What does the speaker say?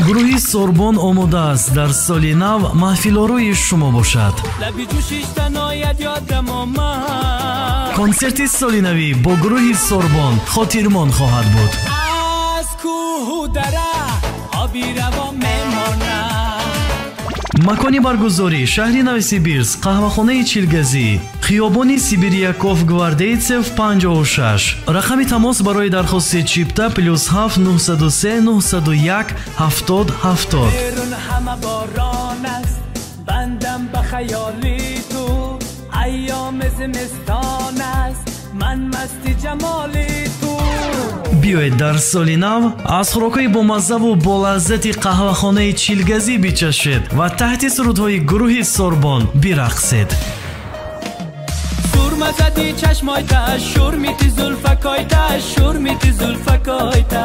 Гурӯҳи Сорбон омода аст дар соли нав маҳфилорои шумо бошад. Консерти солинавӣ бо гурӯҳи Сорбон хотирмон хоҳад буд. Макони баргузорӣ: шаҳри Новосибирск, қаҳвахонаи Чилгазӣ, хиёбони Сибиряков Гвардейцев 56. Рақами тамос барои дархости чипта +7 903 901 70 70. Берун ҳама борон аст, бандам ба хаёли ту, айёми зимистон аст, ман масти ҷамоли ту. Биёед дар соли нав аз хӯрокҳои бомаззаву болаззати қаҳвахонаи Чилгазӣ бичашед ва таҳти сурудҳои гурӯҳи Сорбон бирақсед. Сурма зади чашмойта, шурмити зулфакойта, шурмити зулфакойта.